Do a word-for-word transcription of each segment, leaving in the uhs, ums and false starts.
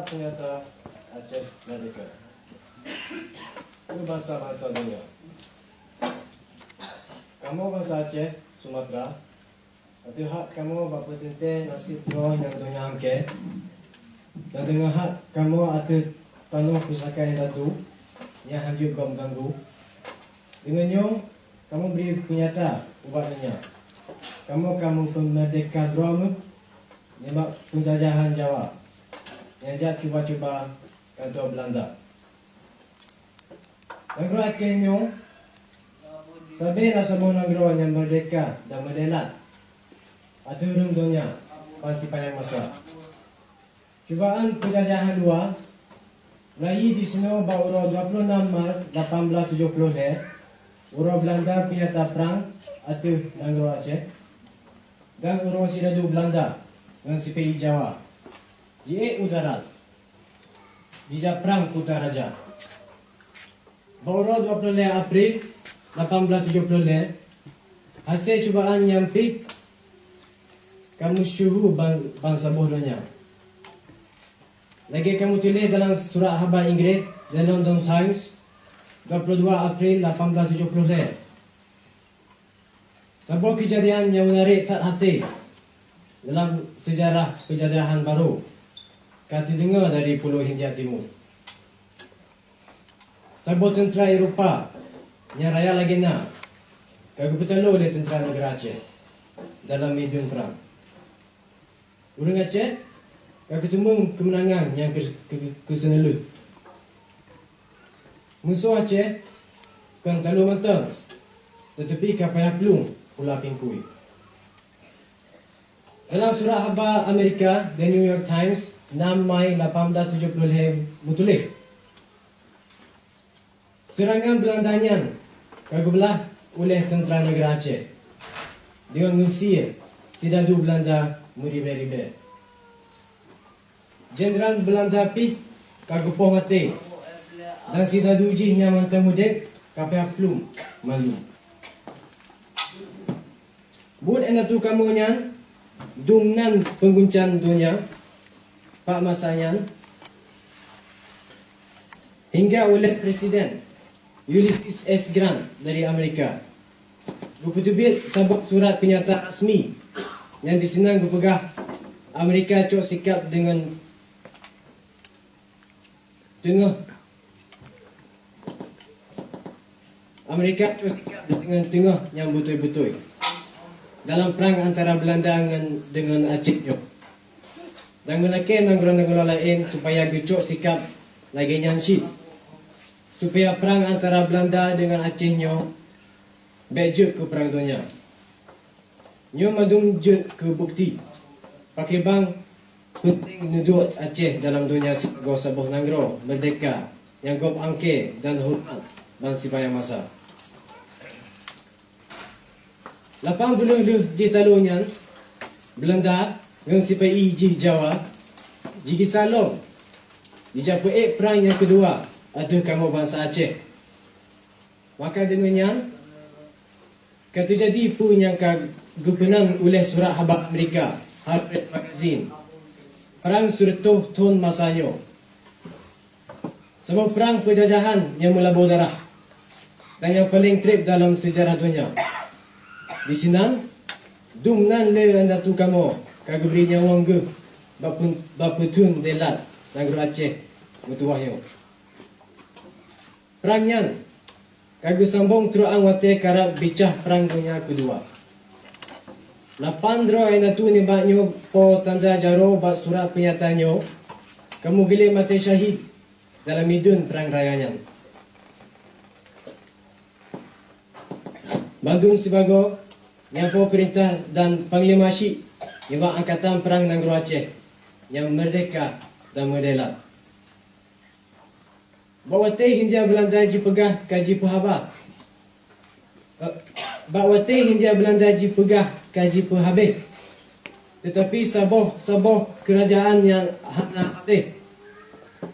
Penyata Aceh Merdeka. Keu bansa-bansa donya. Kamoe bansa Aceh, Sumatra, ateueh hak kamoe bak peuteuntée naseb droe nyang donya angkée, dan deungon hak kamoe ateueh tanoh pusaka indatu nyang hanjeuet gob ganggu. Deungon nyoe, kamoe bri peunyata ubak donya, kamoe ka meupeumeurdehka droe meuh nibak peunjajahan Jawa nyang jak cuba-cuba kantô Beulanda. Nanggroe Aceh nyoe sabe na saboh nanggroe nyang meurdehka dan meudèelat ateueh ureuëng donya ban sipanyang masa. Cubaan peujajahan luwa meulayeue disinoe bak uroe dua ploh nam Maret lapan blaih tujoh ploh lhée, uroe Beulanda peunyata prang ateueh nanggroe Aceh, dan uroe sidadu Beulanda ngon sipeuék Jawa jiék u darat, jijak prang Kuta Raja. Bak uroe dua ploh lhée April lapan blaih tujoh ploh lhée, hase cubaan nyan pih ka meusyeuhu ban, ban saboh donya. Lagée ka meutuléh dalam surat haba Inggréh, The London Times, dua ploh dua April lapan blaih tujoh ploh lhée. Saboh keujadian nyang meunarék that até dalam seujarah peujajahan barô ka teudeungoe dari Pulo Hindia Timu. Saboh teuntra Eropa nyang raya lagée na ka geupeutalo lé teuntra neugara Aceh dalam meudeueng prang. Ureuëng Aceh ka geuteumeung keumeunangan nyang keu-, keu-, keuseuneulheueh. Musoh Aceh kon talo mantong, teutapi ka payah plueng pula pingkui. Dalam surat haba Amerika, The New York Times, enam Mai lapan blaih tujoh ploh lhée meutuléh, seurangan Beulanda nyan ka geublah uléh teuntra neugara Aceh deungon meusie sidadu Beulanda meuribée-ribée. Jeundral Beulanda pih ka geupoh maté, dan sidadu jih nyang mantong udeb ka payah plueng mandum. Buet indatu kamoe nyan dum nan peunguncang donya bak masa nyan, hingga uléh Presiden Ulysses S Grant dari Amerika geupeuteubiet saboh surat peunyata rasmi nyang disinan geupeugah Amerika cok sikab deungon teungoh Amerika cok sikab deungon teungoh nyang beutôi-beutôi dalam prang antara Beulanda ngon deungon Aceh nyoe, dan geulakée nanggroe-nanggroe laén supaya geucok sikab lagée nyan cit, supaya prang antara Beulanda deungon Aceh nyoe bék jeuet keu prang donya. Nyoe mandum jeuet keu bukeuti pakriban peunteng neuduek Aceh dalam donya sibagoe saboh nanggroe meurdehka nyang gob angkée dan horeumat ban sipayang masa. Lapan ploh lheueh jih talo nyan, Beulanda ngon sipeuék jih Jawa jigisa lom jijak peuék prang nyang keudua ateueh kamoe bansa Aceh. Maka deungon nyan, ka teujadi peue nyang ka geupeunan uléh surat haba Amerika, Harper's Magazine, Prang Seureutôh Thon Masa Nyoe. Saboh prang peujajahan nyang meulabô darah dan nyang paleng treb dalam seujarah donya. Disinan, dum nan lé indatu kamoe ka geubri nyawöng geuh bak pun-, bak peutheun dèelat nanggroe Aceh meutuwah nyoe. Prang nyan ka geusambong trok 'an watée karab bicah Prang Donya Keudua. Lapan droe indatu nibak nyoe po tanda jaroe bak surat peunyata nyoe ka meugleh maté syahid dalam mideuen prang raya nyan. Bandum sibagoe nyang po peurintah dan panglima syik nibak angkatan prang nanggroe Aceh nyang meurdehka dan meudèelat. Bak watée Hindia Beulanda jipeugah ka jipeuhaba, eh, bak watée Hindia Beulanda jipeugah ka jipeuhabéh, teutapi saboh-saboh keurajeuen nyan hana habéh.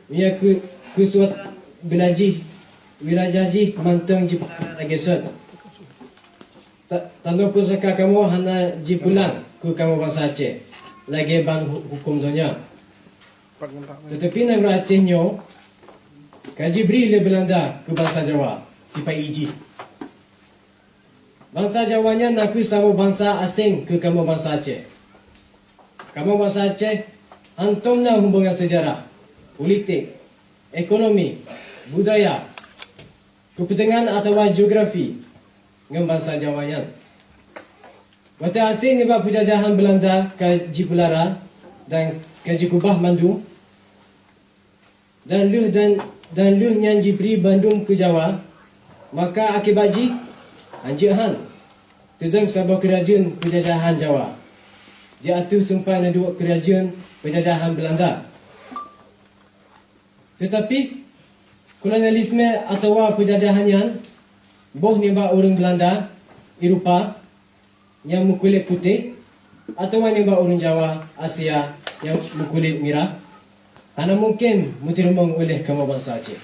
Meunyoe keu-, keusuatan wilayah jih, wilayah jih mantong jipeutara lagée sot. Ta-, tanoh pusaka kamoe hana jipulang keu kamoe bansa Aceh lagée ban hu-, huköm donya. Teutapi nanggroe Aceh nyoe ka jibri lé Beulanda keu bansa Jawa sipa-i jih. Bansa Jawa nyan nakeuh saboh bansa aséng keu kamoe bansa Aceh. Kamoe bansa Aceh hántom na hubongan seujarah, politik, ekonomi, budaya, keupeutengan atawa geografi ngon bansa Jawa nyan. Watée aséng nibak peujajahan Beulanda ka jipeulara dan ka jikeubah mandum, dan lheueh dan, dan lheueh nyan jibri bandum keu Jawa, maka akibat jih hanjeuet han teudong saboh keurajeuen peujajahan Jawa di ateueh teumpat neuduek keurajeuen peujajahan Beulanda. Teutapi, kolonialisme atawa peujajahan nyan, boh nibak ureuëng Beulanda, Eropa, nyang meukulét putéh, atawa nibak ureuëng Jawa, Asia, nyang meukulét mirah, hana mungken meuteurimong uleh kamoe bansa Aceh.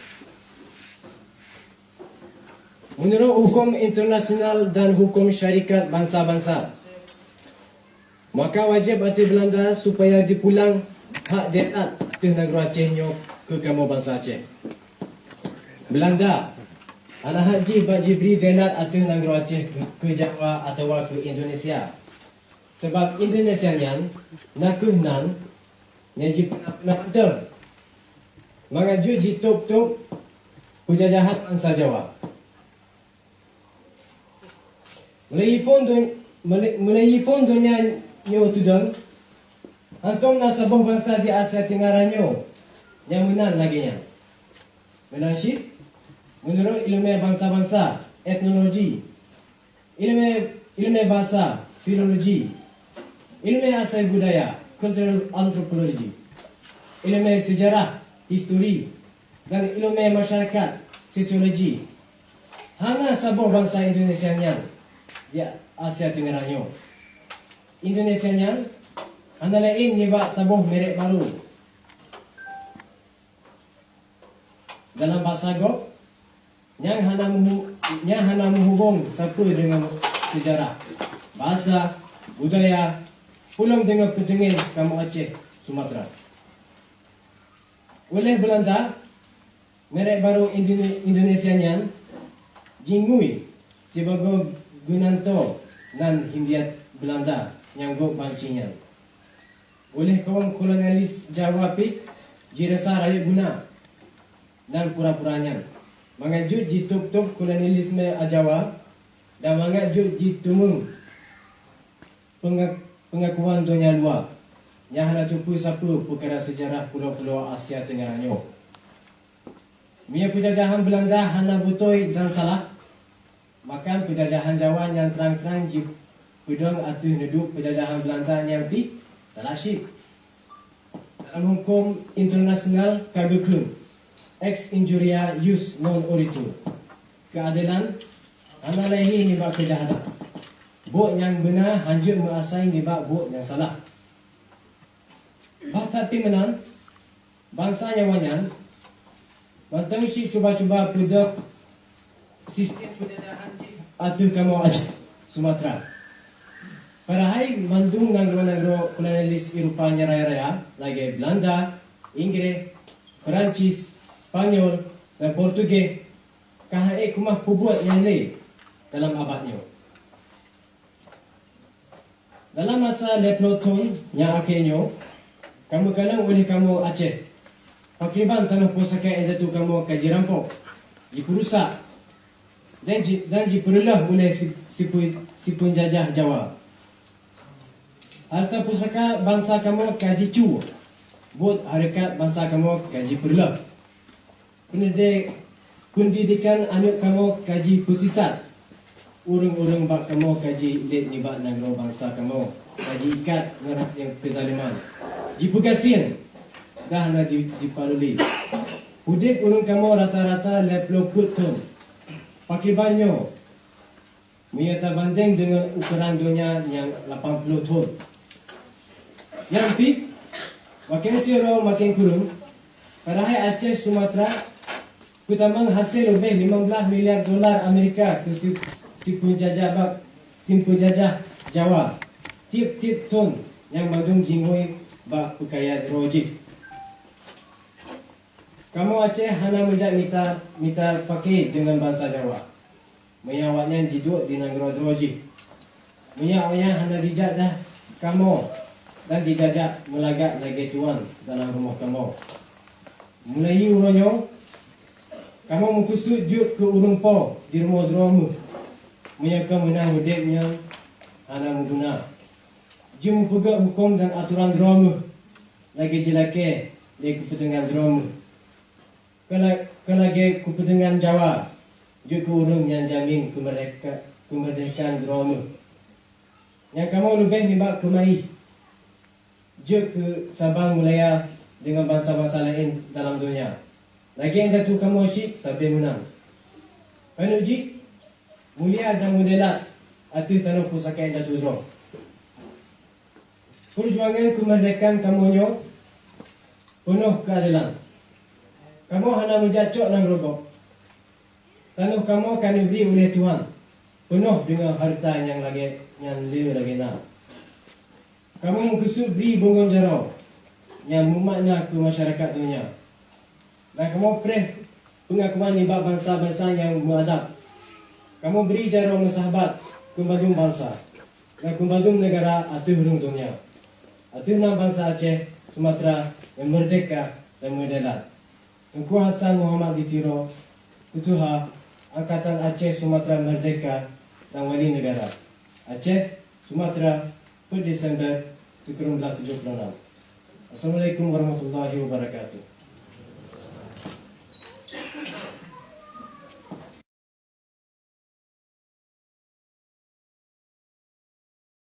Meunurot huköm internasional dan huköm syarikat bansa-bansa, maka wajéb ateueh Beulanda supaya jipulang hak delat ateueh nanggroe Aceh nyoe keu kamoe bansa Aceh. Beulanda hana hak jih bak jibri delat ateueh nanggroe Aceh keu, keu Jawa atawa keu Indonesia. Sabab Indonesia nyan nakeuh nan nyang jipeuna-peuna mantong mangat jeuet jitôb-tôb peujajahan bansa Jawa. Meulai phon dun-, meulai, meulai phon donya nyoe teudong, hántom na saboh bansa di Asia Tenggara nyoe nyang meunan lagée nyan. Meunan cit, meunurot iéleumé bansa-bansa, etnologi, iéleumé, iéleumé basa, filologi, iéleumé asai budaya, cultural anthropology, iéleumé seujarah, histori, dan iéleumé masyarakat, sosiologi, hana saboh bansa Indonesia nyan di Asia Tenggara nyoe. Indonesia nyan hana laén nibak saboh merek barô. Dalam basa gob, nyang hana meuhu-, nyang hana meuhubong sapeue deungon seujarah, basa, budaya, peulom deungon peuteungen kamoe Aceh, Sumatra. Uleh Beulanda, merek barô Indone-, Indonesia nyan jingui sibagoe geunantoe nan Hindia Beulanda nyang gob banci nyan. Uleh kawom kolonialis Jawa pih jirasa rayeuk guna nan pura-pura nyan, mangat jeuet jitôb-tôb kolonialisme Jawa dan mangat jeuet jiteumeung peunga-, peungakuan donya luwa nyang hana teupeue sapeue peukara seujarah pulo-pulo Asia Tenggara nyoe. Meunyoe peujajahan Beulanda hana beutôi dan salah, maka peujajahan Jawa nyang trang-trang jipeudong ateueh neuduek peujajahan Beulanda nyan pih salah cit. Dalam huköm internasional ka geukheun, ex injuria jus non oritur, keuadelan hana lahé nibak keujahatan. Buet nyang beuna hanjeuet meuasai nibak buet nyang salah. Bah that pih meunan, bansa Jawa nyan mantong cit cuba-cuba peudong sistem peujajahan jih ateueh kamoe Aceh, Sumatra. Padahai mandum nanggroe-nanggroe kolonialis Eropa nyang raya-raya lagée Beulanda, Inggréh, Peurancih, Spanyol, dan Portugéh ka han ék keumah peubuet nyang lé dalam abad nyoe. Dalam masa lhée ploh thon nyang akhé nyoe, ka meukalon uleh kamoe Aceh pakriban tanoh pusaka indatu kamoe ka jirampok, jipeurusak, dan ji-, dan jipeureuloh uleh si-, sipe-, sipeunjajah Jawa. Hareuta pusaka bansa kamoe ka jicu, buet hareukat bansa kamoe ka jipeureuloh. Peundidik-, peundidikan aneuëk kamoe ka jipeusisat. Ureuëng-ureuëng bak kamoe ka jilet nibak nanggroe bansa kamoe, ka jiikat ngon rangkaieng keuzaleman, jipeugasien, dan hana di-, jipaluli. Udeb ureuëng kamoe rata-rata lhée ploh peuet thon. Pakriban nyoe, meunyoe tabandeng deungon ukoran donya nyang lapan ploh thon. Nyan pih, maken siuroe maken kureueng, padahai Aceh Sumatra peutamong hasé leubeh limong blaih miliar dolar Amerika keu si-, sipeunjajah bak, sipeunjajah Jawa tieb-tieb thon nyang mandum jingui bak peukaya droe jih. Kamoe Aceh hana meujak mita, mita paké deungon bansa Jawa, meunyoe awaknyan jiduek di nanggroe droe jih. Meunyoe awaknyan hana jijak dah kamoe dan jijajak meulagak lagée tuan dalam rumoh kamoe. Mulai uroe nyoe, kamoe meukeusut jeuet keu ureuëng po di rumoh droe meuh, meunyoe ka meunan udeb nyang hana meuguna. Jeuet meupeugét huköm dan atoran droe meuh lagée jilakée lé keupeutengan droe meuh. Keu la-, keu lagée keupeutengan Jawa, jeuet keu ureuëng nyang jamin keumeurdeka-, keumeurdekaan droe meuh. Nyang kamoe leubeh nibak keumaih, jeuet keu Sabang Malaya deungon bansa-bansa laén dalam donya, lagée indatu kamoe cit sabe meunan. Keuneuk jih, mulia dan meudelat ateueh tanoh pusaka indatu droe. Peujuangan keumeurdekaan kamoe nyoe peunoh keuadelan. Kamoe hana meujak cok nanggroe gob. Tanoh kamoe ka neubri ulée Tuhan peunoh deungon hareuta nyang lagée nyan le lagée na. Kamoe meukeusut bri bungöng jaroe nyang meumakna keu masyarakat donya. Dan kamoe preh peungakuan nibak bansa-bansa nyang meuadab. Kamoe bri jaroe meusahabat keu bandum bansa dan keu bandum neugara ateueh rhueng donya. Ateueh nam bansa Aceh, Sumatra nyang meurdeka dan meudelat. Teungku Hasan Muhammad di Tiro, Keutuha Angkatan Aceh Sumatra Meurdeka dan Wali Neugara Aceh Sumatra, peuet Desember sikureueng blaih tujoh ploh nam. Assalamualaikum warahmatullahi wabarakatuh.